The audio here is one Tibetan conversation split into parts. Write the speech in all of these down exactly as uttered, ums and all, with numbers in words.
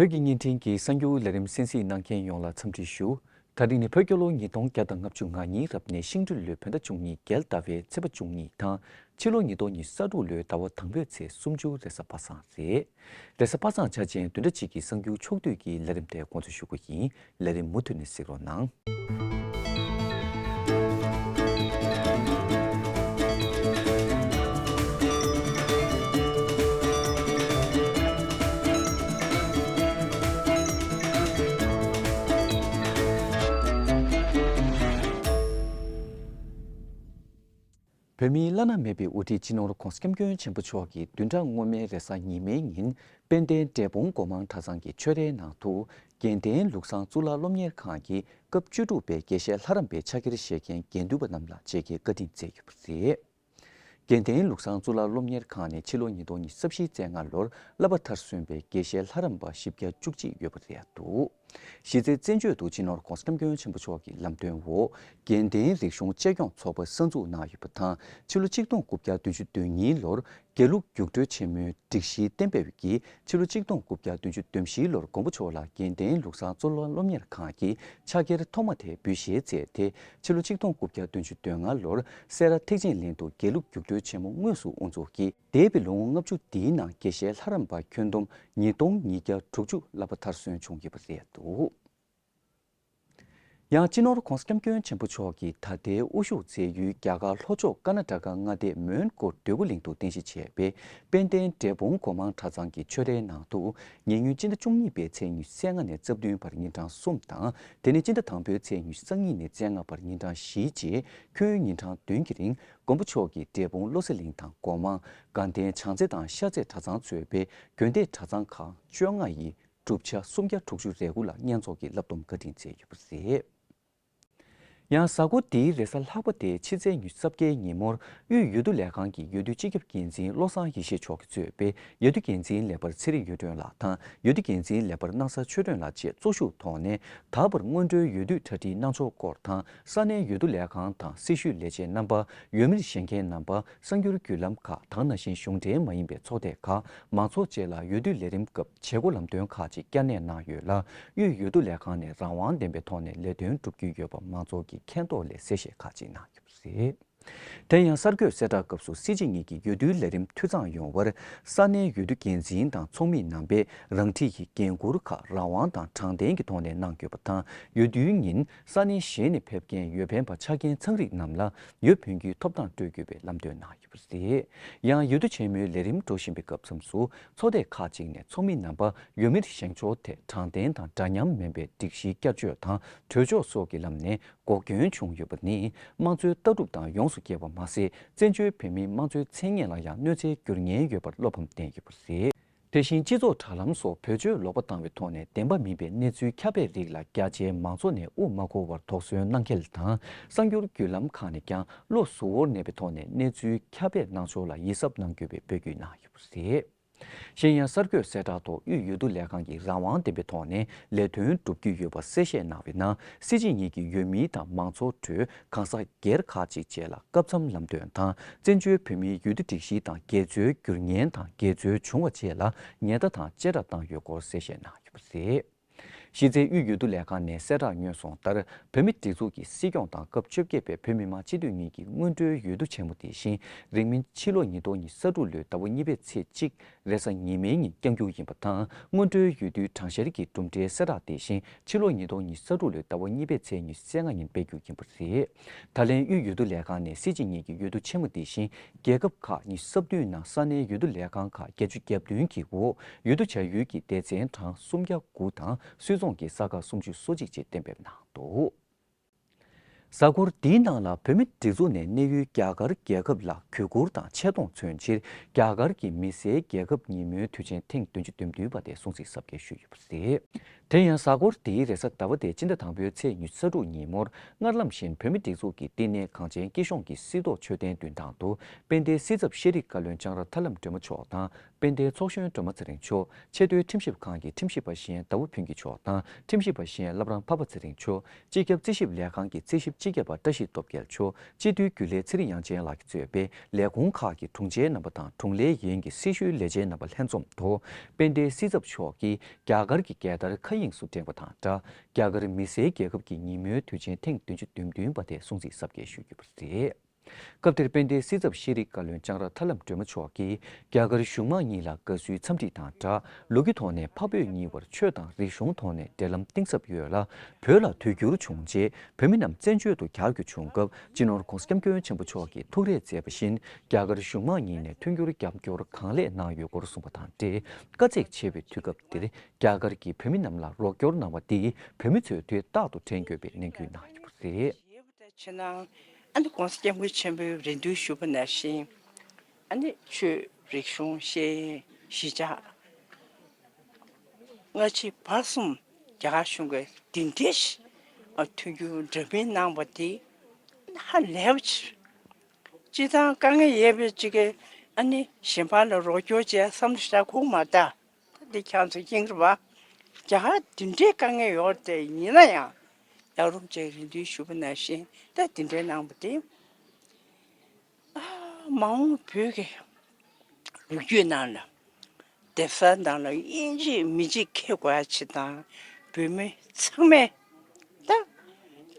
བོད་ཀྱི་བརྙན་འཕྲིན་གྱི་གསར་འགྱུར་ལས་རིམ་གསན་གཟིགས་གནང་མཁན་ཡོངས་ལ་འཚམས་འདྲི་ཞུ། ད་རིང་ནི་བོད་རྒྱལ་ལོ་ཉིས་སྟོང་བརྒྱ་དང་ལྔ་བཅུ་ང་གཉིས་རབ་གནས་ཤིང་སྦྲུལ་ལོའི་བོད་ཟླ་བཅུ་གཉིས་རྒྱལ་ཟླ་བའི་ཚེས་པ་བཅུ་གཉིས་དང་ཕྱི་ལོ་ཉིས་སྟོང་ཉི་ཤུ་རྩ་དྲུག་ལོའི་ཟླ་བ་དང་པོའི་ཚེས་སུམ་ཅུ་རེས་གཟའ་པ་སངས་རེད། རེས་གཟའ་པ་སངས་འཆར་ཅན་བདུན་ཕྲག་གཅིག་གི་གསར་འགྱུར་ཕྱོགས་བསྡུས་ཀྱི་ལས་རིམ་དེ་འགོ་འཛུགས་ཞུ་གི་ཡིན། ལས་རིམ་མུ་མཐུད་ནས་གཟིགས་རོགས་གནང་། བོད་མིའི་བླ་ན་མེད་པའི་དབུ་ཁྲིད་སྤྱི་ནོར་༸གོང་ས་༸སྐྱབས་མགོན་ཆེན་པོ་མཆོག་གིས་བདུན་ཕྲག་སྔོན་མའི་རེས་གཟའ་ཉི་མའི་ཉིན་དཔལ་ལྡན་འབྲས་སྤུངས་སྒོ་མང་གྲྭ་ཚང་གི་ཆོས་རའི་ནང་དུ་དགེ་ལྡན་ལུགས་བཟང་གཙུག་ལག་སློབ་གཉེར་ཁང་གི་སྐབས་བཅུ་དྲུག་པའི་དགེ་བཤེས་ལྷ་རམས་པའི་ཕྱག་འཁྱེར་བཞེས་མཁན་དགེ་འདུན་པ་རྣམས་ལ་མཇལ་ཁའི་བཀའ་དྲིན་སྩལ་ཡོད་པ་རེད། དགེ་ལྡན་ལུགས་བཟང་གཙུག་ལག་སློབ་གཉེར་ཁང་ནས་ཕྱི་ལོ་ཉིས་སྟོང་ཉི་ཤུ་རྩ་བཞིའི་རྩ་ལྔ་ལོར་བསླབ་པ་མཐར་སོན་པའི་དགེ་བཤེས་ལྷ་རམས་པ་བཞི་བརྒྱ་བཅུ་གཅིག་ཡོད་པ་རེད་འདུག་གཞི་རྩའི་བཙན་བྱོལ་དུ་སྤྱི་ནོར་༸གོང་ས་༸སྐྱབས་མགོན་ཆེན་པོ་མཆོག་གི་ལམ་སྟོན་འོག་དགེ་ལྡན་རིག་གཞུང་གཅེས་སྐྱོང་ཚོགས་པ་གསར་འཛུགས་གནང་ཡོད་པ་དང་། ཕྱི་ལོ་ཆིག་སྟོང་དགུ་བརྒྱ་བདུན་ཅུ་དོན་གཉིས་ལོར་དགེ་ལུགས་རྒྱུགས་སྤྲོད་ཆེན་མོའི་སྒྲིག་གཞི་གཏན་འབེབས་ཀྱིས་ཕྱི་ལོ་ཆིག་སྟོང་དགུ་བརྒྱ་བདུན་ཅུ་དོན་བཞི་ལོར་མགོན་པོ་མཆོག་ལ་དགེ་ལྡན་ལུགས་བཟང་གཙུག་ལག་སློབ་གཉེར་ཁང་གི་ཕྱག་འཁྱེར་ཐོག་མ་དེ་འབུལ་བཞེས་མཛད་དེ། ཕྱི་ལོ་ཆིག་སྟོང་དགུ་བརྒྱ་བདུན་ཅུ་དོན་ལྔ་ལོར་སེ་ར་ཐེག་ཆེན་གླིང་དུ་དགེ་ལུགས་རྒྱུགས་སྤྲོད་ཆེན་མོ་དངོས་སུ་དབུ་འཛུགས་ཀྱིས། འདས་པའི་ལོ་ངོ་ལྔ་བཅུ་འདིའི་ནང་དགེ་བཤེས་ལྷ་རམས་པ་ཁྱོན་བསྡོམས་ཉིས་སྟོང་ཉིས་བརྒྱ་དྲུག་ཅུ་བསླབ་པ་མཐར་སོན་བྱུང་ཡོད་པ་རེད་འདུག་ཡང་སྤྱི་ནོར་༸གོང་ས་༸སྐྱབས་མགོན་ཆེན་པོ་མཆོག་གིས་ད་ལྟའི་དབུ་བཞུགས་མཛད་ཡུལ་རྒྱ་གར་ལྷོ་ཕྱོགས་ཀར་ན་ཊ་ཀ་མངའ་སྡེ་མོན་གྷོ་འདོད་རྒུ་གླིང་དུ་རྟེན་གཞི་བྱས་པའི་དཔལ་ལྡན་འབྲས་སྤུངས་སྒོ་མང་གྲྭ་ཚང་གི་ཆོས་རའི་ནང་དུ། ཉེ་སྔོན་སྤྱི་ཟླ་བཅུ་གཉིས་པའི་ཚེས་ཉི་ཤུ་རྩ་ལྔ་ནས་རྩ་བདུན་བར་ཉིན་གྲངས་གསུམ་དང་། དེ་ནས་སྤྱི་ཟླ་དང་པོའི་ཚེས་ཉི་ཤུ་རྩ་གཉིས་ནས་རྩ་ལྔ་བར་ཉིན་གྲངས་བཞིའི་རྗེས་ཁྱོན་ཉིན་གྲངས་བདུན་གྱི་རིང་མགོན་པོ་མཆོག་གིས་འབྲས་སྤུངས་བློ་གསལ་གླིང་དང་སྒོ་མང་དགའ་ལྡན་བྱང་རྩེ་དང་ཤར་རྩེ་གྲྭ་ཚང་གཙོས་པའི་དགོན་སྡེ་གྲྭ་ཚང་ཁག་བཅོ་ལྔ་ཡི་གྲུབ་ཆ་སུམ་བརྒྱ་དྲུག་ཅུ་རེ་དགུ་ལ་བསྙེན་རྫོགས་ཀྱི་བསླབ་སྡོམ་བཀའ་དྲིན་སྩལ་ཡོད་པ་རེད། ཡང་གཟའ་འཁོར་འདིའི་རེས་གཟའ་ལྷག་པ་སྟེ་ཕྱི་ཚེས་ཉི་ཤུ་རྩ་བརྒྱད་ཉིན་མོར་དབུས་འོས་བསྡུ་ལས་ཁང་གི་འོས་བསྡུ་སྤྱི་ཁྱབ་འགན་འཛིན་བློ་བཟང་ཡེ་ཤེས་མཆོག་གིས་གཙོས་པའི་འོས་བསྡུ་འགན་འཛིན་ལས་འཕར་ཚེ་རིང་གཡུ་སྒྲོན་ལགས་དང་འོས་བསྡུ་འགན་འཛིན་ལས་འཕར་སྣང་ས་ཆོས་སྒྲོན་ལགས་བཅས་གཙོ་བཞུགས་ཐོག་ནས་ད་བར་སྔོན་འགྲོའི་འོས་བསྡུ་གྲ་སྒྲིག་གནང་ཕྱོགས་སྐོར་དང་། ས་གནས་འོས་བསྡུ་ལས་ཁང་དང་སྲི་ཞུའི་ལས་བྱེད་རྣམ་པ། འོས་མིར་བཞེངས་མཁན་རྣམ་པ། གསར་འགྱུར་བརྒྱུད་ལམ་ཁག་དང་ནང་བཞིན་གཞུང་འབྲེལ་མ་ཡིན་པའི་ཚོགས་སྡེ་ཁག་མང་ཚོགས་བཅས་ལ་འོས་བསྡུ་ལས་རིམ་སྐབས་བྱེད་སྒོ་ལམ་སྟོན་ཁག་ཅིག་བསྐྱར་ནན་གནང་ཡོད་ལ། དབུས་འོས་བསྡུ་ལས་ཁང་ནས་རང་དབང་ལྡན་པའི་ཐོག་ནས་ལས་དོན་སྒྲུབ་ཀྱི་ཡོད་པ་མང་ཚོགས་ཀྱིས་མཁྱེན་རྟོགས་སླད་གསལ་བཤད་ཁག་ཅིག་གནང་ཡོད་པ་རེད། དེ་ཡང་གསར་འགོད་གསལ་བསྒྲགས་སྐབས་སུ་སྲིད་སྤྱི་གཉིས་ཀྱི་འོས་བསྡུའི་ལས་རིམ་འཐུས་ཚང་ཡོང་བར་ས་གནས་འོས་བསྡུ་འགན་འཛིན་དང་ཚོགས་མི་རྣམ་པས་རང་འཁྲིའི་འགན་འཁུར་ཁག་རང་དབང་དང་དྲང་བདེན་གྱི་ཐོག་ནས་གནང་དགོས་པ་དང་། འོས་བསྡུའི་ཉིན་ས་གནས་གཞན་ནས་ཕེབས་མཁན་འོས་འཕེན་པ་ཆ་རྐྱེན་ཚང་རིགས་རྣམས་ལ་འོས་འཕེན་རྒྱུའི་ཐོབ་ཐང་སྤྲོད་དགོས་པའི་ལམ་སྟོན་གནང་ཡོད་པ་རེད། ཡང་འོས་བསྡུ་ཆེན་མོའི་ལས་རིམ་འགྲོ་བཞིན་པའི་སྐབས་མཚམས་སུ་ཚོགས་སྡེ་ཁག་ཅིག་ནས་ཚོགས་མི་རྣམ་པ་འོས་མིར་བཞེངས་ཕྱོགས་ཐད་དྲང་བདེན་དང་འདྲ་མཉམ་མིན་པའི་སྒྲིག་གཞི་བསྐྱར་བཅོས་དང་གྲོས་ཆོད་སོགས་ཀྱི་ལམ་ནས་འགོག་སྐྱོན་བྱུང་ཡོད་པ་ནི་དམངས་གཙོའི་ལྟ་གྲུབ་དང་ཡོངས་སུ་འགལ་བ་མ་ཟད། བཙན་བྱོལ་བོད་མིའི་དམངས་གཙོའི་མཚན་སྙན་ལ་ཡང་གནོད་འཚེ་འགྱུར་ཉེན་ཡོད་པར་བློ་ཕམ་བསྟན་ཡོད་པ་རེད། དེ་བཞིན་སྤྱི་ཚོགས་དྲ་ལམ་སོགས་བེད་སྤྱོད་ལོག་པ་བཏང་བའི་ཐོག་ནས་བདེན་པ་མིན་པའི་གནས་ཚུལ་ཁྱབ་སྤེལ་རིགས་ལ་རྒྱ་ཆེའི་མང་ཚོགས་ནས་དབུ་མ་འཁོར་བར་དོགས་ཟོན་གནང་གལ་དང་། གསར་འགྱུར་བརྒྱུད་ལམ་ཁག་ནས་ཀྱང་བློ་གཟུ་བོར་གནས་པའི་ཐོག་ནས་གནས་ཚུལ་ཁྱབ་སྤེལ་གནང་ཕྱོགས་ལ་ཡིད་གཟབ་གནང་དགོས་པའི་འབོད་སྐུལ་གནང་ཡོད་པ་རེད། གཞན་ཡང་གསར་འགོད་གསལ་བསྒྲགས་ཐོག་དབུས་འོས་བསྡུ་ལས་ཁང་གིས་རང་དབང་ལྡན་པའི་ཐོག་ནས་ལས་དོན་བསྒྲུབ་ཀྱི་ཡོད་པ་གསལ་བཤད་གནང་བའི་ནང་། སྲིད་སྤྱི་གཉིས་ཀྱི་འོས་མི་དང་མང་ཚོགས་ཁྲོད་གང་ཟག་སྒེར་ཁག་ཅིག་བཅས་ལ་སྐབས་མཚམས་ལམ་སྟོན་དང་། བཙན་བྱོལ་བོད་མིའི་འོས་བསྡུ་སྒྲིག་གཞི་དང་འགལ་འཛོལ་འགྱུར་ཉེན་དང་འགལ་འཛོལ་བྱུང་བ་བཅས་ལ་ཉེན་བརྡ་དང་བཅས་ར་བཏང་ཡོད་སྐོར་གསལ་བཤད་གནང་ཡོད་པ་རེད། གཞི་རྩའི་དབུས་འོས་བསྡུ་ལས་ཁང་ནས་གསལ་བསྒྲགས་སྔོན་སོང་ལྟར། བོད་མིའི་སྒྲིག་འཛུགས་ཀྱི་སྲིད་སྐྱོང་དང་སྐབས་བཅོ་བརྒྱད་པའི་བོད་མི་མང་སྤྱི་འཐུས་གཉིས་ཀྱི་སྔོན་འགྲོའི་འོས་བསྡུ་ཆེན་མོ་དེ་བཞིན་རིང་མིན་ཕྱི་ལོ་ཉིས་སྟོང་ཉི་ཤུ་རྩ་དྲུག་ལོའི་ཟླ་བ་གཉིས་པའི་ཚེས་གཅིག་རེས་གཟའ་ཉི་མའི་ཉིན་བསྐྱང་རྒྱུ་ཡིན་པ་དང་། སྔོན་འགྲོའི་འོས་བསྡུའི་གྲངས་བཤེར་གྱི་གྲུབ་འབྲས་གསལ་བསྒྲགས་དེ་བཞིན་ཕྱི་ལོ་ཉིས་སྟོང་ཉི་ཤུ་རྩ་དྲུག་ལོའི་ཟླ་བ་གཉིས་པའི་ཚེས་ཉི་ཤུ་རྩ་ལྔ་ཉིན་སྤེལ་རྒྱུ་ཡིན་པ་རེད། ད་ལན་དབུས་འོས་བསྡུ་ལས་ཁང་ནས་སྲིད་སྤྱི་གཉིས་ཀྱི་འོས་བསྡུ་ཆེན་མོ་དེ་བཞིན་རྒྱལ་ཁབ་ཁག་ཉི་ཤུ་རྩ་བདུན་ནང་ས་གནས་འོས་བསྡུ་ལས་ཁང་ཁག་བརྒྱད་ཅུ་གྱ་བདུན་གྱི་འོག་འོས་བསྡུ་བྱ་ཡུལ་གྱི་སྡེ་ཚན་གྲངས་སུམ་བརྒྱ་དགུ་དང་སུད་ཚོང་གི་ས་ཁག་སུམ་ཅུ་སོ་གཅིག་བཅས་གཏན་འབེབས་གནང་འདུག་གཟའ་འཁོར་འདིའི་ནང་ལ་བོད་མིའི་སྒྲིག་འཛུགས་ནས་གནས་ཡུལ་རྒྱ་གར་རྒྱལ་ཁབ་ལ་གུས་བཀུར་དང་ཆེ་མཐོང་མཚོན་ཕྱིར་རྒྱ་གར་གྱི་མི་སེར་རྒྱལ་ཁབ་ཉིན་མོའི་དུས་ཆེན་ཐེངས་བདུན་ཅུ་དོན་བདུན་པ་དེ་སྲུང་བརྩི་གཟབ་རྒྱས་ཞུས་ཡོད་པ་རེད། དེ་ཡང་གཟའ་འཁོར་འདིའི་རེས་གཟའ་ཟླ་བ་སྟེ་སྤྱི་ཟླ་དང་པོའི་ཚེས་ཉི་ཤུ་རྩ་དྲུག་ཉིན་མོར་སྔར་ལམ་བཞིན་བོད་མིའི་སྒྲིག་འཛུགས་ཀྱི་བསྟི་གནས་གངས་ཅན་སྐྱིད་གཤོངས་ཀྱི་སྲིད་ཐོག་མཆོད་རྟེན་མདུན་ཐང་དུ་དཔལ་ལྡན་སྲིད་ཚབ་ཤེས་རིག་བཀའ་བློན་ལྕང་ར་ཐར་ལམ་སྒྲོལ་མ་མཆོག་དང་། དཔལ་ལྡན་ཚོགས་གཞོན་སྒྲོལ་མ་ཚེ་རིང་མཆོག་ཆེས་མཐོའི་ཁྲིམས་ཞིབ་ཁང་གི་ཁྲིམས་ཞིབ་པ་གཞན་ཟླ་བ་ཕུན་གྱི་མཆོག་དང་ཁྲིམས་ཞིབ་པ་གཞན་བླ་བྲང་འཕགས་པ་ཚེ་རིང་མཆོག་སྤྱི་ཁྱབ་རྩིས་ཞིབ་ལས་ཁང་གི་རྩིས་ཞིབ་སྤྱི་ཁྱབ་པ་བཀྲ་ཤིས་སྟོབས་རྒྱལ་མཆོག་སྤྱི་འཐུས་རྒྱུན་ལས་ཚེ་རིང་དབྱངས་ཅན་ལགས་ཀྱིས་གཙོས་པའི་ལས་ཁུངས་ཁག་གི་དྲུང་ཆེའི་རྣམ་པ་དང་དྲུང་ལས་ཡན་གྱི་སྲི་ཞུའི་ལས་བྱེད་རྣམ་པ་ལྷན་འཛོམས་ཐོག་དཔལ་ལྡན་སྲིད་ཚབ་མཆོག་གིས་རྒྱ་གར་གྱི་རྒྱལ་དར་མཁའ་དབྱིངས་སུ་བསྒྲེངས་པ་དང་སྦྲགས། རྒྱ་གར་མི་སེར་རྒྱལ་ཁབ་ཀྱི་ཉིན་མོའི་དུས་ཆེན་ཐེངས་བདུན་ཅུ་དོན་བདུན་པ་དེ་སྲུང་བརྩི་གཟབ་རྒྱས་ཞུས་ཡོད་པ་རེད། སྐབས་དེར་དཔལ་ལྡན་སྲིད་ཚབ་ཤེས་རིག་བཀའ་བློན་ལྕང་ར་ཐར་ལམ་སྒྲོལ་མ་མཆོག་གིས་རྒྱ་གར་གཞུང་མང་གཉིས་ལ་དགའ་བསུའི་འཚམས་འདྲི་དང་སྦྲགས། ལོ་རྒྱུས་ཐོག་ནས་འཕགས་བོད་གཉིས་བར་ཆོས་དང་རིག་གཞུང་ཐོག་ནས་འབྲེལ་ལམ་གཏིང་ཟབ་ཡོད་ལ། བོད་ལ་དུས་འགྱུར་བྱུང་རྗེས་བོད་མི་རྣམས་བཙན་བྱོལ་དུ་གྱར་རྒྱུ་བྱུང་སྐབས་སྤྱི་ནོར་༸གོང་ས་༸སྐྱབས་མགོན་ཆེན་པོ་མཆོག་གིས་ཐུགས་རེ་མཛད་པ་བཞིན་རྒྱ་གར་གཞུང་མང་གཉིས་ནས་མཐུན་འགྱུར་རྒྱབ་སྐྱོར་གང་ལེགས་གནང་ཡོད་སྐོར་གསུངས་པ་དང་འབྲེལ། དཀའ་ཚེགས་ཆེ་བའི་དུས་སྐབས་འདིར་རྒྱ་གར་གྱི་བོད་མི་རྣམས་ལ་རོགས་སྐྱོར་གནང་བ་འདིས་བོད་མི་ཚོའི་དུས་རྟག་ཏུ་དྲན་དགོས་པའི་ནན་སྐུལ་གནང་ཡོད་པ་རེད། ཕྱི་ནང་ཨ་ནི་༸གོང་ས་༸སྐྱབས་མགོན་ཆེན་པོས་རེ་འདུན་ཞུས་པ་ནང་བཞིན། ཨ་ནི་ཆོས་རིག་གཞུང་ཤེས་ཡོན་གཞིས་ཆགས་སྔ་ཕྱི་བར་གསུམ་རྒྱ་གར་གཞུང་གིས་འདི་འདྲའི་ཞིག་མཐུན་འགྱུར་འདྲ་མིན་གནང་བ་དེ་ཧ་ལས་པ་ཆེ། སྤྱིར་བཏང་དཀའ་ངལ་ཡོད་པའི་ཅིག་གིས་ཨ་ནི་གཞན་པ་ལ་རོགས་སྐྱོར་བྱས་བསམ་བློ་བཞག་ཁུག་མ་གཏོགས། འདི་ཁྱེད་ཚོ་ཡིན་རེད་བ། རྒྱ་གར་འདི་འདྲའི་དཀའ་ངལ་ཡོད་དེ་ཡིན་ན་ཡང་། ཡ་རུམ་ཅིག་རེ་འདུན་ཞུས་པ་ནང་བཞིན་ད་འདི་འདྲའི་གནང་བ་དེ། ཨ་མ་འོངས་བོད་ཀྱི་ལོ་རྒྱུས་ནང་ལ་སྡེབ་གསར་ནང་ལ་དབྱེ་འབྱེད་མི་བྱེད་མཁས་དགོས་ཡ་ཆེད་དང་བོད་མི་ཚང་མས་ད་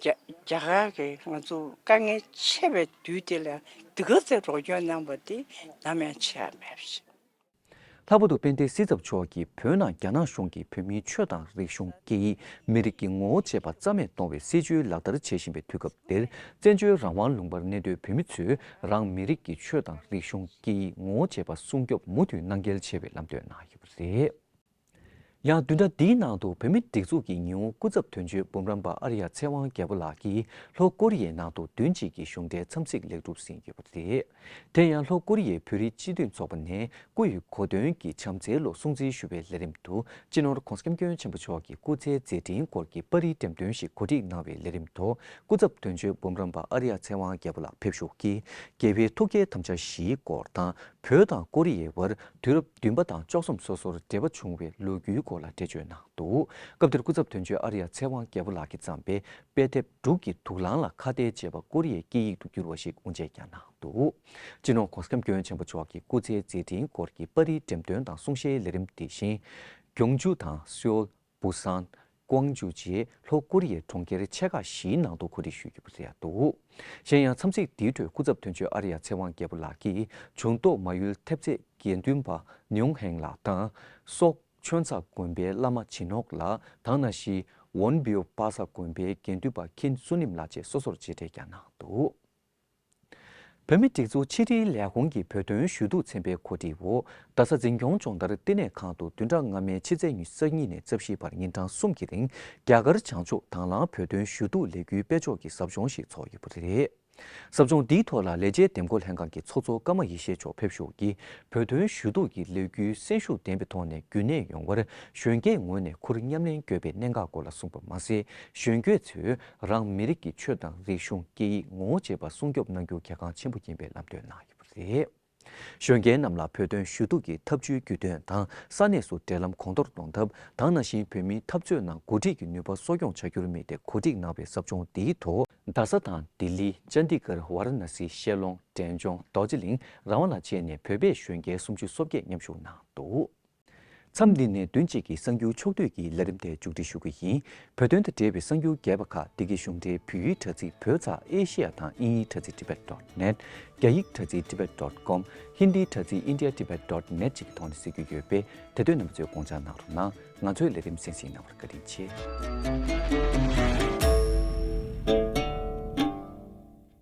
རྒྱ་རྒྱ་གར་གྱི་ང་ཚོ་དཀའ་ངལ་ཆེ་བའི་དུས་དེ་ལ་འདི་ག་ཚོད་རོགས་སྐྱོར་གནང་བ་དེ་ནམ་ཡང་ཆེ་བ་མེད་པ་ཞིག་ལྷག་པར་དུ་དཔལ་ལྡན་སྲིད་ཚབ་མཆོག་གིས་བོད་ནང་རྒྱ་ནག་གཞུང་གིས་བོད་མིའི་ཆོས་དང་རིག་གཞུང་སྐད་ཡིག་མི་རིགས་ཀྱི་ངོ་བོ་བཅས་པ་རྩ་མེད་གཏོང་བའི་སྲིད་བྱུས་ལག་བསྟར་བྱེད་བཞིན་པའི་དུས་སྐབས་འདིར། བཙན་བྱོལ་རང་དབང་ལུང་པར་གནས་སྡོད་བོད་མི་ཚོས་རང་མི་རིགས་ཀྱི་ཆོས་དང་རིག་གཞུང་སྐད་ཡིག་ངོ་བོ་བཅས་པ་སྲུང་སྐྱོབ་མུ་མཐུད་གནང་གལ་ཆེ་བའི་ལམ་སྟོན་གནང་ཡོད་པ་རེད། ཡང་བདུན་ཕྲག་འདིའི་ནང་དུ་བོད་མིའི་སྒྲིག་འཛུགས་ཀྱི་ཉི་ཧོང་སྐུ་ཚབ་དོན་གཅོད་འབུམ་རམས་པ་ཨར་ཡ་ཚེ་དབང་རྒྱལ་པོ་ལགས་ཀྱིས་ལྷོ་ཀོ་རི་ཡའི་ནང་དུ་བདུན་གཅིག་གི་གཞུང་འབྲེལ་འཚམས་གཟིགས་ལེགས་གྲུབ་ཟིན་ཡོད་པ་རེད། དེ་ཡང་ལྷོ་ཀོ་རི་ཡའི་བོད་རིགས་སྤྱི་མཐུན་ཚོགས་པ་ནས་སྐུ་ཡི་གོ་སྟོན་གྱི་བྱམས་བརྩེའི་ལོ་སྲུང་བརྩི་ཞུ་བའི་ལས་རིམ་དུ་སྤྱི་ནོར་༸གོང་ས་༸སྐྱབས་མགོན་ཆེན་པོ་མཆོག་གི་སྐུ་ཚེའི་མཛད་འཕྲིན་སྐོར་གྱི་པར་རིས་འགྲེམས་སྟོན་ཞིག་གོ་སྒྲིག་གནང་བའི་ལས་རིམ་ཐོག་སྐུ་ཚབ་དོན་གཅོད་འབུམ་རམས་པ་ཨར་ཡ་ཚེ་དབང་རྒྱལ་པོ་ལགས་ཕེབས་ཞུགས་ཀྱིས་རྒྱལ་བའི་ཐུགས་བསྐྱེད་དམ་བཅའ་བཞིའི་སྐོར་དང་། བོད་དང་ཀོ་རི་ཡའི་བར་དུས་རབས་བདུན་པ་དང་བཅུ་གསུམ་སོ་སོར་འབྲེལ་བ་བྱུང་བའི་ལོ་རྒྱུས་སྐོར་ལ་འགྲེལ་བརྗོད་གནང་འདུག་སྐབས་དེར་སྐུ་ཚབ་དོན་གཅོད་ཨར་ཡ་ཚེ་དབང་རྒྱལ་པོ་ལགས་ཀྱིས་བརྩམས་པའི་དཔེ་དེབ་འབྲུག་གི་དུག་རླངས་ལ་ཁ་གཏད་བྱེད་པ་ཀོ་རི་ཡའི་སྐད་ཡིག་ཏུ་བསྒྱུར་བ་ཞིག་དབུ་འབྱེད་ཀྱང་གནང་འདུག་སྤྱི་ནོར་༸གོང་ས་༸སྐྱབས་མགོན་ཆེན་པོ་མཆོག་གི་སྐུ་ཚེའི་མཛད་འཕྲིན་སྐོར་གྱི་པར་རིས་འགྲེམས་སྟོན་དང་གསུང་བཤད་ལས་རིམ་དེ་བཞིན། གྱོང་ཇུ་དང་སེའོལ། བུ་སན། ཀོང་ཇུ་བཅས་ལྷོ་ཀོ་རི་ཡའི་གྲོང་ཁྱེར་ཆེ་ཁག་བཞིའི་ནང་དུ་གོ་སྒྲིག་ཞུས་ཡོད་པ་རེད་འདུག་གཞན་ཡང་འཚམས་གཟིགས་འདིའི་ཁྲོད་སྐུ་ཚབ་དོན་གཅོད་ཨར་ཡ་ཚེ་དབང་རྒྱལ་པོ་ལགས་ཀྱིས་ཇུང་ཏོག་མ་ཡུལ་ཐེབས་རྩའི་དགེ་འདུན་པ་ཉུང་ཧེང་ལགས་དང་། སོག་ཆོས་ཚང་དགོན་པའི་བླ་མ་ཇི་ནོག་ལགས་དང་། ནང་བཞིན་ཝོན་བིའུ་པ་ས་དགོན་པའི་དགེ་འདུན་པ་ཁིན་སུ་ནིམ་ལགས་བཅས་སོ་སོར་མཇལ་འཕྲད་ཀྱང་གནང་འདུག་བོད་མིའི་སྒྲིག་འཛུགས་ཕྱི་དྲིལ་ལས་ཁུངས་ཀྱི་བོད་དོན་ཞུ་གཏུག་ཚན་པའི་གོ་སྒྲིག་འོག་རྡ་ས་འཛིན་སྐྱོང་སྦྱོང་བརྡར་བསྟི་གནས་ཁང་དུ་བདུན་ཕྲག་སྔ་མའི་ཕྱི་ཚེས་ཉི་ཤུ་རྩ་གཉིས་ནས་རྩ་བཞིའི་བར་ཉིན་གྲངས་གསུམ་གྱི་རིང་རྒྱ་གར་བྱང་ཕྱོགས་དང་བླངས་བོད་དོན་ཞུ་གཏུག་ལས་འགུལ་སྤེལ་ཕྱོགས་ཀྱི་ཟབ་སྦྱོང་ཞིག་ཚོགས་ཡོད་པ་རེད། ཟབ་སྦྱོང་འདིའི་ཐོག་ལ་ལས་བྱེད་འདེམས་བསྐོ་ལྷན་ཁང་གི་ཚོགས་གཙོ་ཀརྨ་ཡེ་ཤེས་མཆོག་ཕེབས་ཞུགས་ཀྱིས་བོད་དོན་ཞུ་གཏུག་གི་ལས་འགུལ་སེམས་ཤུགས་ལྡན་པའི་ཐོག་ནས་རྒྱུན་གནས་ཡོང་བར་གཞོན་སྐྱེས་ངོས་ནས་ཁུར་མཉམ་ལེན་དགོས་པའི་གནད་འགག་སྐོར་ལ་གསུངས་པ་མ་ཟད། གཞོན་སྐྱེས་ཚོས་རང་མི་རིགས་ཀྱི་ཆོས་དང་རིག་གཞུང་སྐད་ཡིག་ངོ་བོ་བཅས་པ་སྲུང་སྐྱོབ་གནང་རྒྱུ་གལ་འགངས་ཆེན་པོ་ཡིན་པའི་ལམ་སྟོན་གནང་ཡོད་པ་རེད། གཞོན་སྐྱེས་རྣམས་ལ་བོད་དོན་ཞུ་གཏུག་གི་ཐབས་ཇུས་བརྒྱུད་སྟོན་དང་ས་གནས་སུ་འབྲེལ་ལམ་གོང་མཐོར་གཏོང་ཐབས་དང་། ནང་བཞིན་བོད་མིའི་འཐབ་རྩོད་ནང་འགོ་ཁྲིད་ཀྱི་ནུས་པ་གསོ་སྐྱོང་བྱ་རྒྱུར་དམིགས་ཏེ་གོ་སྒྲིག་གནང་བའི་ཟབ་སྦྱོང་འདིའི་ཐོག་རྡ་ས་དང་ལྡི་ལི། ཅན་ཌི་གྷར། ཝཱ་ར་ཎ་སི། ཤེ་ལོང་། འབྲས་ལྗོངས། རྡོ་རྗེ་གླིང་། རང་དབང་ལ་བཅས་ནས་བོད་པའི་གཞོན་སྐྱེས་སུམ་ཅུ་སོ་བརྒྱད་མཉམ་ཞུགས་གནང་འདུག་མཚམས་འདི་ནས་བདུན་གཅིག་གི་གསར་འགྱུར་ཕྱོགས་བསྡུས་ཀྱི་ལས་རིམ་དེ་མཇུག་སྒྲིལ་ཞུ་གི་ཡིན། བོད་དོན་དང་འབྲེལ་བའི་གསར་འགྱུར་རྒྱས་པ་ཁག་འདི་གའི་གཞུང་འབྲེལ་བོད་ཡིག་དྲ་ཚིགས་བོད་ཚགས་ཨེ་ཤི་ཡ་དང་དབྱིན་ཡིག་དྲ་ཚིགས་tibet dot net། རྒྱ་ཡིག་དྲ་ཚིགས་tibet dot com། ཧིན་དིའི་དྲ་ཚིགས་india tibet dot net་བཅས་ཀྱི་ཐོག་ནས་གཟིགས་རྒྱུ་ཡོད་པས། དེ་དོན་རྣམ་པ་ཚོས་དགོངས་འཇགས་གནང་རོགས་གནང་། ང་ཚོའི་ལས་རིམ་གསན་གཟིགས་གནང་བར་བཀའ་དྲིན་ཆེ།